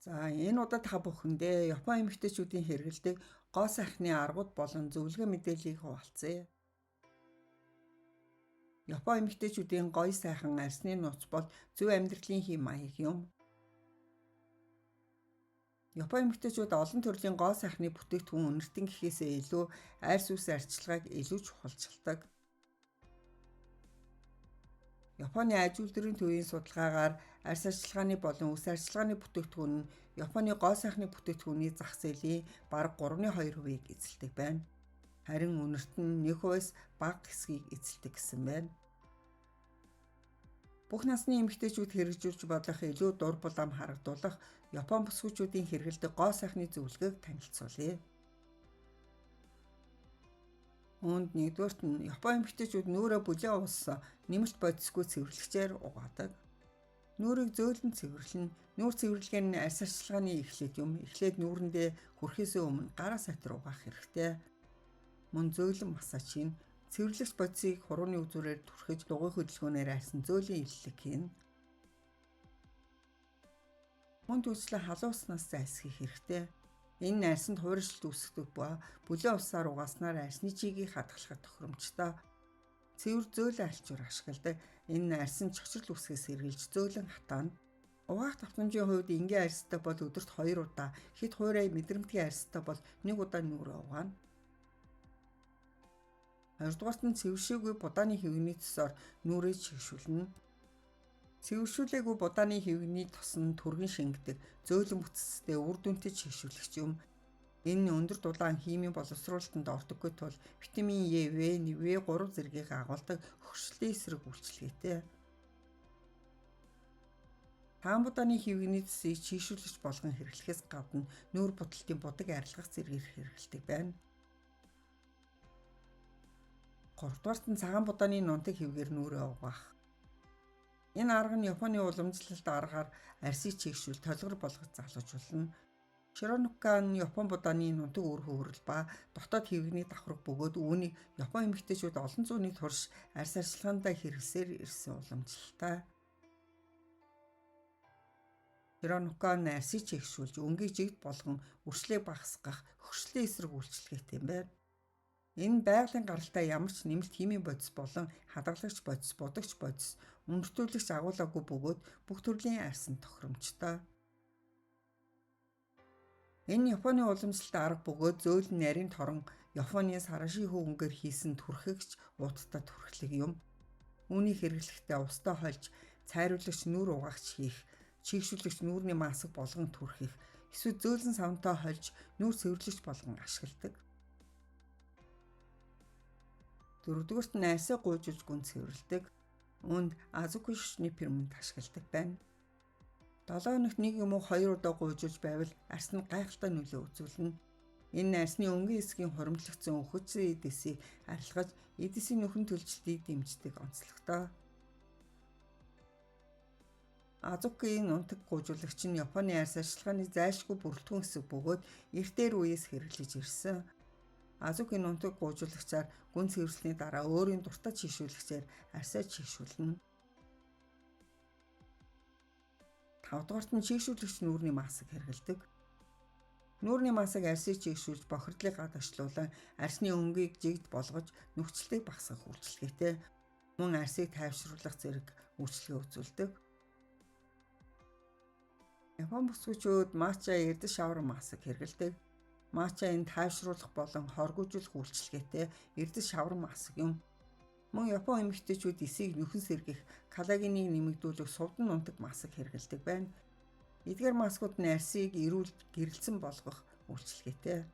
За, энэ удаа та бүхэндээ Япон эмэгтэйчүүдийн хэрэглэдэг гоо сайхны аргууд болон зөвлөгөө мэдээллийг хуваалцъя. Япон эмэгтэйчүүдийн гоё сайхан арьсны нууц бол зөв амьдралын хэв маяг юм. Япон эмэгтэйчүүд олон төрлийн гоо сайхны бүтээгдэхүүн үнэртэн гэхээсээ илүү арьс үс арчилгааг илүү чухалчилдаг. Японы аж үйлдвэрийн төвийн судалгаагаар арьс арчилгааны болон үс арчилгааны бүтээгдэхүүн нь Японы гоо сайхны бүтээгдэхүүний зах зээлийн бараг 3.2%-ийг эзэлдэг байна. Харин үнэрт нь 1%-аас бага хэсгийг эзэлдэг гэсэн байна. Бүх насны эмэгтэйчүүд хэрэгжүүлж болох илүү дур булаам харагдуулах Япон бүсгүйчүүдийн хэрэглэдэг гоо сайхны зөвлөгөөг танилцуулъя. Үүнд нэгдүгээрт нь Япон эмэгтэйчүүд нүүрээ бүлээн ус нэмэлт бодисгүй цэвэрлэгчээр угаадаг. Нүүрийг зөөлөн цэвэрлэнэ. Нүүр цэвэрлэгээ нь арьс арчилгааны эхлэл юм. Эхлээд нүүрэндээ хүрэхээс өмнө гараа сайтар угаах хэрэгтэй. Мөн зөөлөн массаж хийнэ. Цэвэрлэгч бодисыг хурууны үзүүрээр түрхэж дугуй хөдөлгөөнөөр арьсан зөөлөн эллэг хийнэ. Мөн түүнчлэн халуун уснаас зайлсхийх хэрэгтэй. Энэ арьсанд хувиршилт үүсгэдэг ба бүлээн усаар угааснаар арьсны чигийг хадгалахад тохиромжтой. Цэвэр зөөлөн альчуур ашигладаг. Энэ арьсанд чочрол үүсгэхээс сэргийлж зөөлөн хатаана. Угаах давтамжийн хувьд энгийн арьстай бол өдөрт 2 удаа, хэт хуурай мэдрэмтгий арьстай бол 1 удаа нүүрээ угаана. Хоёрдугаарт нь цэвэршээгүй будааны хэвгний тосоор нүүрээ чийгшүүлнэ. Цэвэршүүлээгүй будааны хэвгний тос нь түргэн шингэдэг, зөөлөн бүтцтэй үр дүнтэй чийгшүүлэгч юм. Энэ нь өндөр дулаан химийн боловсруулалтанд ордоггүй тул витамин Е, В, В3 зэргийг агуулдаг хөршлийн эсрэг үйлчилгээтэй. Цагаан будааны хэвгний төсийг чийгшүүлэгч болгон хэрэглэхээс гадна нүүр будалтын будаг арилгах зэргээр хэрэглэдэг байна. Гуравдугаарт нь цагаан будааны нунтаг хэвгээр нүүрээ угаах. Энэ арга нь Японы уламжлалт аргаар арьсыг чийгшүүл толгор болгож залуужуулна. Широнука нь Япон будааны нунтаг үр хөврөл ба дотоод хэвгний давхарга бөгөөд үүнийг Япон эмэгтэйчүүд олон зууны турш арьс арчилгаандаа хэрэглэсээр ирсэн уламжлалтай. Широнука нь арьсыг чийгшүүлж өнгийг жигд болгон үрчлээг багасгах хөршлийн эсрэг үйлчилгээтэй юм байна. Энэ байгалийн гаралтай ямар ч нэмэлт химийн бодис болон хадгалагч бодис, будагч бодис, үнэртүүлэгч агуулаагүй бөгөөд бүх төрлийн арьсанд тохиромжтой. Энэ Японы уламжлалт арга бөгөөд зөөлөн нарийн торон Японы сараши хөвөнгөөр хийсэн түрхэгч ууттай түрхлэг юм. Үүнийг хэрэглэхдээ устай хольж цайруулагч нүүр угаагч хийх, чийгшүүлэгч нүүрний маск болгон түрхэх, эсвэл зөөлөн савнтай хольж нүүр цэвэрлэгч болгон ашигладаг. Дөрөвдүгээрт нь арьсаа гуйжуулж гүн цэвэрлэдэг. Үүнд азуки шүшний фермент ашигладаг байна. 7 хоногт 1 юм уу 2 удаа гуйжуулж байвал арьс нь гайхалтай нөлөө үзүүлнэ. Энэ арьсны өнгийн хэсгийн хуримтлагдсан үхэгдсэн эд эсийг арилгаж эд эсийн нөхөн төлжилтийг дэмждэг онцлогтой. Азукийн нунтаг гуйжуулагч нь Японы арьс арчилгааны зайлшгүй бүрэлдэхүүн хэсэг бөгөөд эртээр үеэс хэрэглэж ирсэн. Азукийн нунтаг гуйжуулагчаар гүн цэвэрлсэний дараа өөрийн дуртай чийгшүүлэгчээр арьсаа чийгшүүлнэ. Тавдугаарт нь чийгшүүлэгч нүүрний маск хэрэглэдэг. Нүүрний маск арьсыг чийгшүүлж бохирдлыг гадагшлуулан арьсны өнгийг жигд болгож нүхчлэлийг багасгах үйлчилгээтэй. Мөн арьсыг тайвшруулах зэрэг үйлчилгээ үзүүлдэг. Япон бүсгүйчүүд матча эрдэс шавар маск хэрэглэдэг. Матча энэ тайвшруулах болон хоргожуулах үйлчилгээтэй эрдэс шавар маск юм. Мөн Япон эмэгтэйчүүд эсийг нөхөн сэргийх, коллагеныг нэмэгдүүлэх сувдан нунтаг маск хэрэглэдэг байна. Эдгээр маскууд нь арьсыг эрүүл гэрэлтсэн болгох үйлчилгээтэй.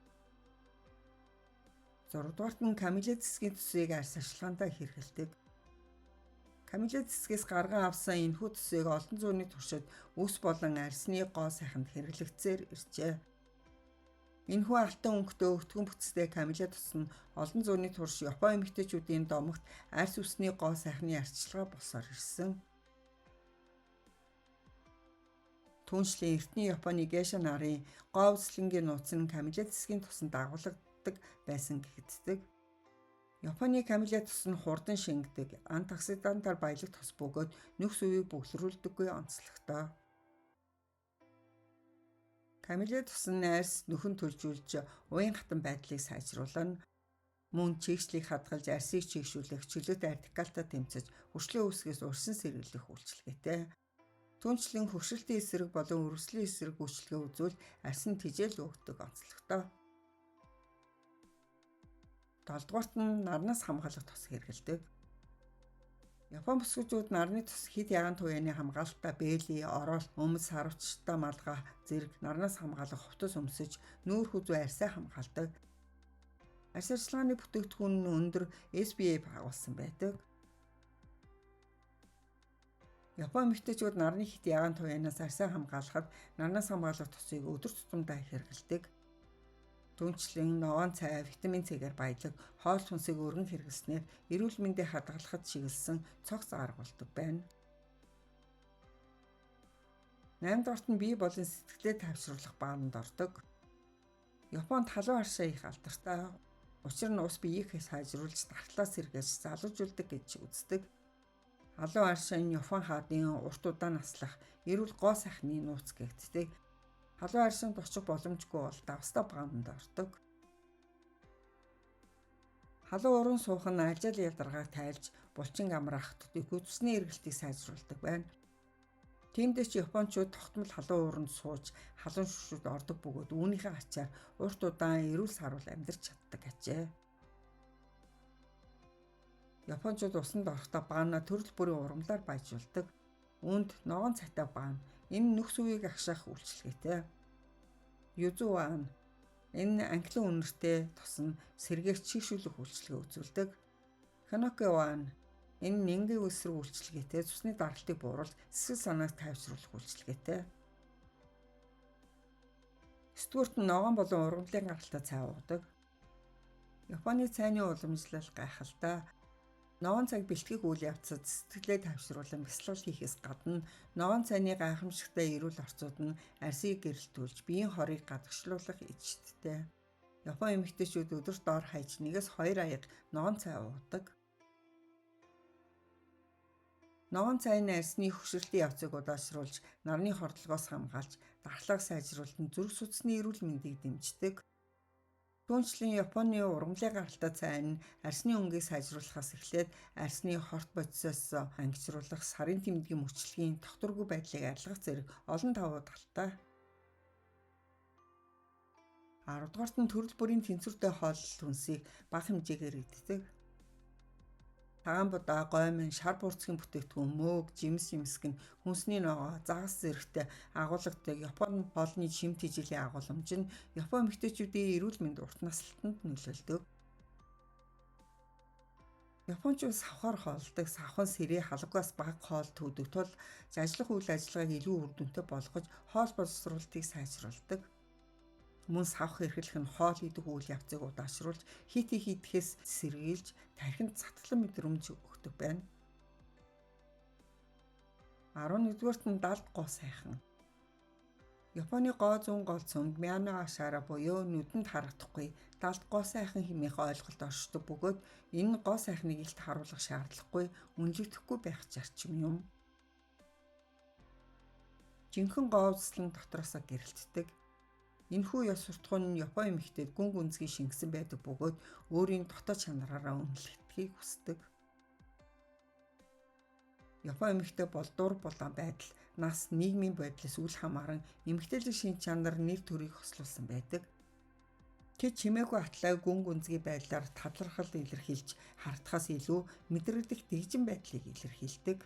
Зургадугаарт нь камелия цэцгийн төсийг арьс арчилгаандаа хэрэглэдэг. Камелия цэцгээс гарган авсан энэхүү төсийг олон зууны туршид үс болон арьсны гоо сайханд хэрэглэгдсээр иржээ. Энэхүү алтан өнгөтэй өтгөн бүтцтэй камелия тос нь олон зууны турш Япон эмэгтэйчүүдийн домогт арьс үсний гоо сайхны арчилгаа болсоор ирсэн. Түүнчлэн эртний Японы гейша нарын гоо үзэсгэлэнгийн нууц нь камелия цэцгийн тосонд агуулгадаг байсан гэгддэг. Японы камелия тос нь хурдан шингэдэг, антиоксидантаар баялаг тос бөгөөд нүх сүвийг бөглөрүүлдэггүй онцлогтой. Камелиа тус нь арьс нөхөн төлжүүлж уян хатан байдлыг сайжруулна. Мөн чийгшлийг хадгалж арьсыг чийгшүүлэх, чөлөөт радикалтай тэмцэж, хөршлийн үүсгээс урьдчилан сэргийлэх үйлчилгээтэй. Түүнчлэн хөгшрөлтийн эсрэг болон өрөвслийн эсрэг үйлчилгээ үзүүл арьс нь тэжээл өгдөг онцлогтой. 7 дугаарт нь нарнаас хамгаалах тос хэрэглэдэг. Япон бүсгүүчүүд нарны тос хэд ягаан туяаны хамгаалалтаа бээлий, орол, өмд, сарвчтай малгай зэрэг нарнаас хамгаалах хувцас өмсөж нүүр хүзүү арьсаа хамгаалдаг. Арьс арчилгааны бүтээгдэхүүн нь өндөр SPF агуулсан байдаг. Япон эмэгтэйчүүд нарны хэт ягаан туяанаас арьсаа хамгаалахад нарнаас хамгаалах тосыг өдөр тутамдаа хэрэглэдэг. Түүнчлэн ногоон цай, витамин С-гээр баялаг, хоол хүнсийг өргөн хэрэглэснээр эрүүл мэндийг хадгалахад чиглэсэн цогц арга болдог байна. 8 дугаарт нь бие болон сэтгэлээ тайвшруулах баананд ордог. Японд халуун аршаа их алдартай. Учир нь ус биеийг сайжруулж, дархлаа сэргээж, залуужуулдаг гэж үздэг. Халуун аршаа нь Япон хаадын урт удаан наслах эрүүл гоо сайхны нууц гэгддэг. Халуун аршинд очих боломжгүй бол давстай баананд ордог. Халуун уран суух нь ажил ядаргааг тайлж, булчин амраах, төдийгүй цусны эргэлтийг сайжруулдаг байна. Тиймдээ ч японочууд тогтмол халуун уранд сууж, халуун шүшүүд ордог бөгөөд үүнийхээ ачаар урт удаан эрүүл саруул амьдарч чаддаг ажээ. Японочууд усанд орохдоо баана төрөл бүрийн ургамлаар баяжуулдаг. Үүнд ногоон цайтай баана. Энэ нүх сүвийг агшаах үйлчилгээтэй. Юзу баана. Энэ анхлан үнэртэй тос нь сэргээх чийгшүүлэх үйлчилгээ үзүүлдэг. Хиноки баана. Энэ нингийн эсрэг үйлчилгээтэй, цусны даралтыг бууруулж, сэтгэл санааг тайвшруулах үйлчилгээтэй. 9 дугаарт нь ногоон болон ургамлын гаралтай цай уудаг. Японы цайны уламжлал гайхалтай. Ногоон цайг бэлтгэх үйл явцад сэтгэлээ тайвшруулан бясалгал хийхээс гадна ногоон цайны гайхамшигтай эрүүл орцууд нь арьсыг гэрэлтүүлж, биеийн хорыг гадагшлуулах ичттэй. Япон эмэгтэйчүүд өдөрт дор хаяж 1-2 аяга ногоон цай уудаг. Ногоон цай нь арьсны хөгшрөлтийн явцыг удаашруулж, нарны хордлогоос хамгаалж, дархлааг сайжруулан зүрх судасны эрүүл мэндийг дэмждэг. Түүнчлэн Японы ургамлын гаралтай цай нь арьсны өнгийг сайжруулахаас эхлээд арьсны хорт бодисоос ангижруулах, сарын тэмдгийн мөчлөгийн тогтворгүй байдлыг арилгах зэрэг олон давуу талтай. 10 дугаарт нь төрөл бүрийн тэнцвэртэй хооллолт хүнсийг бага хэмжээгээр иддэг. Цагаан будаа, гоймон, шар буурцгийн бүтээгдэхүүн, мөөг, жимс жимсэг нь хүнсний ногоо, загас зэрэгтэй агуулгатай Японы хоолны шим тэжээлийн агуулмж нь Япон эмэгтэйчүүдийн эрүүл мэнд урт наслалтанд нөлөөлдөг. Японочууд савхаар хооллодог, савхан сэрээ халгаас бага хоол төдөг тул ажиллах үйл ажиллагааг илүү үр дүнтэй болгож хоол боловсруулалтыг сайжруулдаг. Мөн савх эрхлэх нь хоол идэх үйл явцыг удаашруулж, хит их идэхээс сэргийлж, тархинд сатлан мэдрэмж өгдөг байна. 11-р нь далд гоо сайхан. Японы гоо зүүн гол цөмд Миано Ашара буюу нүдэнд харагдахгүй далд гоо сайхан хэмээх ойлголт оршдог бөгөөд энэ гоо сайхныг илт харуулах шаардлагагүй, үнэлэгдэхгүй байх зарчим юм. Жинхэнэ гоо үзэсгэлэн дотроосоо гэрэлтдэг. Энэхүү ёс суртахуун нь Япон эмэгтэйд гүн гүнзгий шингэсэн байдаг бөгөөд өөрийн дотоод чанараараа үнэлэгдэхийг хүсдэг. Япон эмэгтэй бол дур булаан байдал, нас, нийгмийн байдлаас үл хамааран эмэгтэйлэг шинж чанар нэр төрийг хослуулсан байдаг. Тэд чимээгүй атлаа гүн гүнзгий байдлаар талархал илэрхийлж харагдахаас илүү мэдрэгдэх дэгжин байдлыг илэрхийлдэг.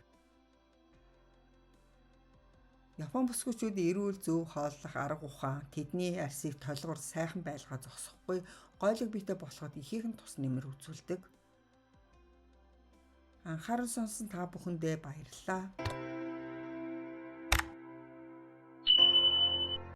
Япон бүсгүүчүүд эрүүл зөв хооллох арга ухаан, тэдний арьсыг толгор сайхан байлгаа зогсохгүй, гойлог биетэй болоход ихээхэн тус нэмэр үзүүлдэг. Анхаарал сонсон та бүхэндээ баярлалаа.